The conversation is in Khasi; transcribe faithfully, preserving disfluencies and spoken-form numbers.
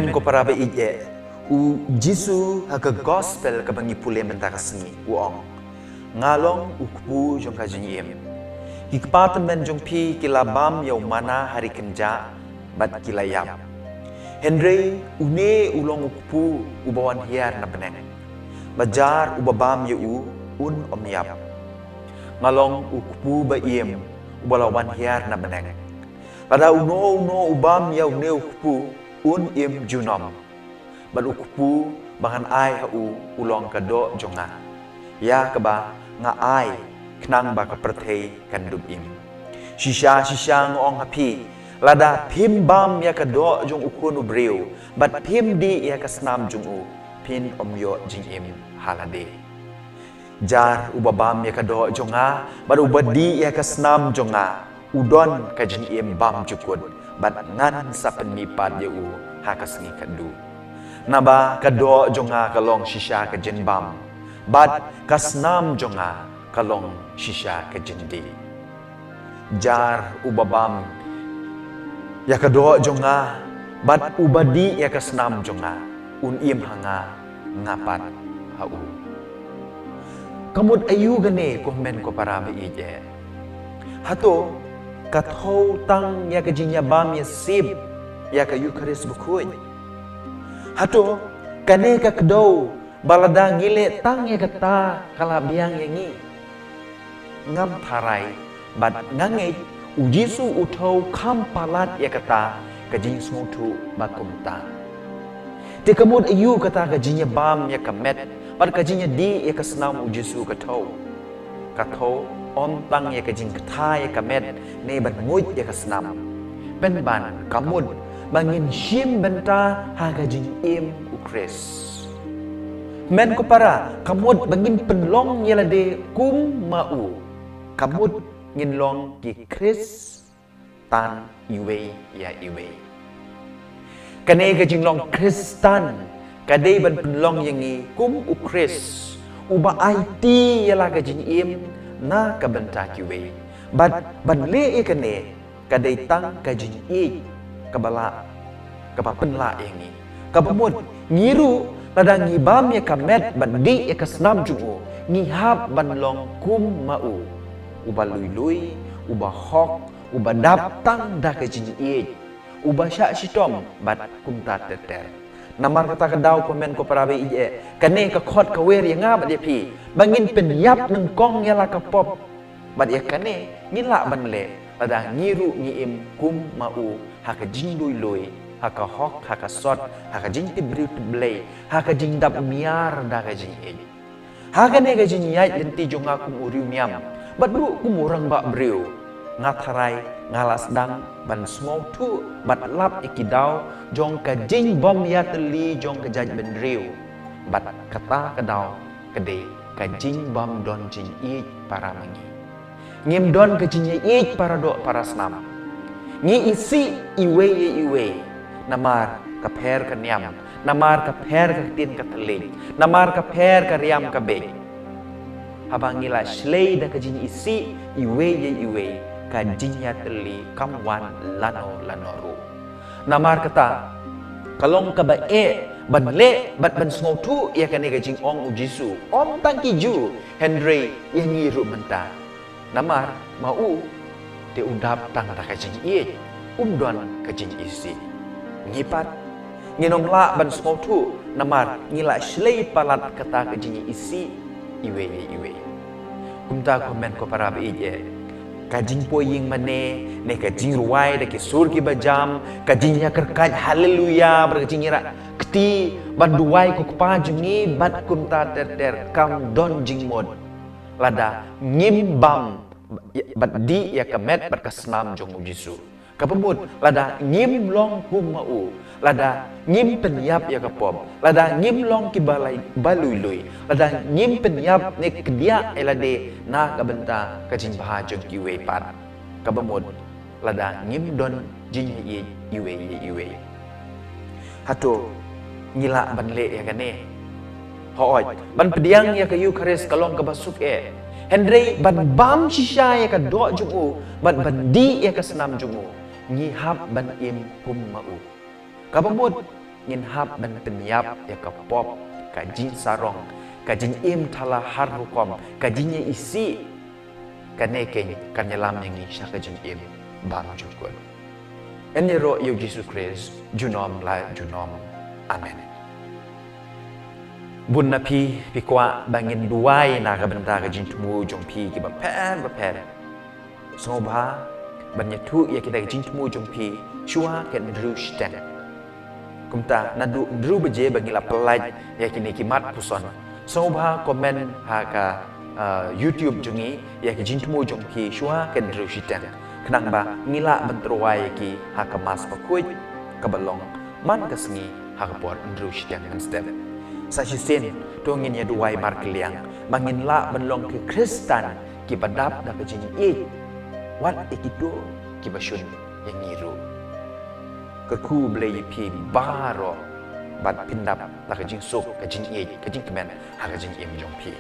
Ko para ba ïeit, u Jisu ha ka gospel kaba ngi pule mynta ka sngi u ong, nga long u kpu jong ka jingim. Ki kpa tymmen jong phi ki la bam ïa u manna ha ri kynjah bad ki la ïap. Hynrei une u long u kpu uba wan hiar na bneng. Ba jar uba bam ïa u un ym ïap. Nga long u kpu ba im uba la wan hiar na bneng. Lada uno uno u bam ïa une u kpu un im junom. Bad u kpu ba ngan ai ha u u long ka doh jong nga, ïa kaba nga ai khnang ba ka pyrthei kan dup im. Shisha shisha nga ong ha phi, lada phim bam ïa ka doh jong u Khun u briew bad phim dih ïa ka snam jong u, phin ym ïoh jingim ha lade. Jar uba bam ïa ka doh jong nga bad uba dih ïa ka snam jong nga, u don ka jingim bymjukut, bad ngan sa pynmihpat ïa u ha ka sngi khatduh. Naba ka doh jong nga ka long shisha ka jingbam, bad ka snam jong nga ka long shisha ka jingdih. Jar uba bam ïa ka doh jong nga bad uba dih ïa ka snam jong nga, un im ha nga, nga pat ha u. Ka mut aïu kane ko hynmen ko para ba ïeit? Hato ka thew tang ïa ka jingïabam ïasib ïa ka Eukharist bakhuid? Hato kane ka kdew ba lada ngi leh tang ïa kata ka la biang ïa ngi? Ngam tharai bad nga ngeit u Jisu u thew kham palat ïa kata ka jingsngewthuh ba kumta. Te ka mut aïu kata ka jingïabam ïa ka met bad ka jingïadih ïa ka snam u Jisu ka thew? Ka thew ym tang ïa ka jingkta ïa ka met ne ban nguid ïa ka snam. Pynban ka mut ba ngin shim bynta ha ka jingim u Khrist. Hynmen ko para, ka mut ba ngin pynlong ïa lade kum ma u. Ka mut ngin long ki Khristan iwei ïa iwei. Kane ka jinglong Khristan ka dei ban pynlong ïa ngi kum u Khrist uba aiti ïa la ka jingim na ka bynta kiwei. Bad ban leh ïa kane ka dei tang ka jingïeit kaba lah, kaba pynlah ïa ngi. Kaba mut ngi ruh lada ngi bam ïa ka met bad dih ïa ka snam jong u, ngi hap ban long kum ma u, uba lui lui, uba hok, uba dap tang da ka jingïeit, uba shah shitom bad kumta ter ter. Namar kata ka daw ko hynmen ko para ba ïeit, kane ka khot ka wer ïa nga bad ïa phi ba ngin pynïap nyngkong ïa la ka pop. Bad ïa kane ngi lah ban leh lada ngi ruh ngi im kum ma u ha ka jinglui lui, ha ka hok, ha ka sot, ha ka jingtip briew tip Blei, ha ka jingdap miar da ka jingïeit. Ha kane ka jingïaid lynti jong nga kum u riewniam bad ruh kum u rangbah briew, nga tharai nga la sdang ban sngewthuh bad lap ïa ki daw jong ka jingbym ïatylli jong ka jaitbynriew. Bad kata ka daw ka dei ka jingbym don jingïeit para ma ngi. Ngim don ka jingïaieit para doh para snam. Ngi isih iwei ïa iwei namar ka pher ka niam, namar ka pher ka ktien ka thylliej, namar ka pher ka riam ka beit. Haba ngi la shlei da ka jingisih iwei ïa iwei, ka jingïatylli kam wan lano lano ruh. Namar kata ka long kaba eh ban leh bad ban sngewthuh ïa kane ka jingong u Jisu, ym tang ki Jiw hynrei ïa ngi ruh mynta. Namar ma u te u dap tang da ka jingïeit, um don ka jingisih. Ngi pat ngin ym lah ban sngewthuh namar ngi la shlei palat kata ka jingisih iwei ïa iwei. Kumta ko hynmen ko para ba ïeit, ka jingpoi ïing mane ne ka jingrwai da ki sur kiba jam, ka jingïakyrkait haleluya bad ka jingïarap kti ban duwai ko Kpa jong ngi bad kumta ter ter kam don jingmut lada ngim bam bad dih ïa ka met bad ka snam jong u Jisu. Kaba mut lada ngim long kum ma u, lada ngim pynïap ïa ka pop, lada ngim long kiba lai ba lui lui, lada ngim pynïap ne kdiah ïa lade na ka bynta ka jingbha jong kiwei pat. Kaba mut lada ngim don jingïaieit iwei ïa iwei. Hato ngi lah ban leh ïa kane? Hooid, ban pdiang ïa ka Eukharist ka long kaba suk eh. Hynrei ban bam shisha ïa ka doh jong u bad ban dih ïa ka snam jong u, ngi hap ban im kum ma u. Kaba mut Ngin hap ban pynïap ïa ka pop, ka jingsarong, ka jingim thala har rukom, ka jingïaisih. Kane keiñ kan ïalam ïa ngi sha ka jingim bymjukut. Yn ïaroh ïa u Jisu Khrist junom la junom. Amen. Bun na phi phi kwah ba ngin duwai na ka bynta ka jingthmu jong phi kiba pher ba pher. Sngewbha ban ïathuh ïa kita ki jingthmu jong phi shuwa ka hynriew shiteng. Kumta naduh hynriew baje ba ngi la pyllait ïa kine ki mat puson, sngewbha comment ha ka, ah, YouTube jong ngi ïa ki jingthmu jong phi shuwa ka hynriew shiteng, khnang ba ngi lah ban tyrwa ïa ki ha ka Mass bakhuid kaba long man ka sngi ha ka por hynriew shiteng mynstep. Sa shisien to ngin ïa duwai markylliang ba ngin lah ban long ki Khristan kiba dap da ka jingïeit, wat ïa kito kiba shun ïa ngi ruh. Kyrkhu Blei ïa phi baroh, bad phin dap da ka jingsuk, ka jingïeit, ka jingkmen ha ka jingim jong phi.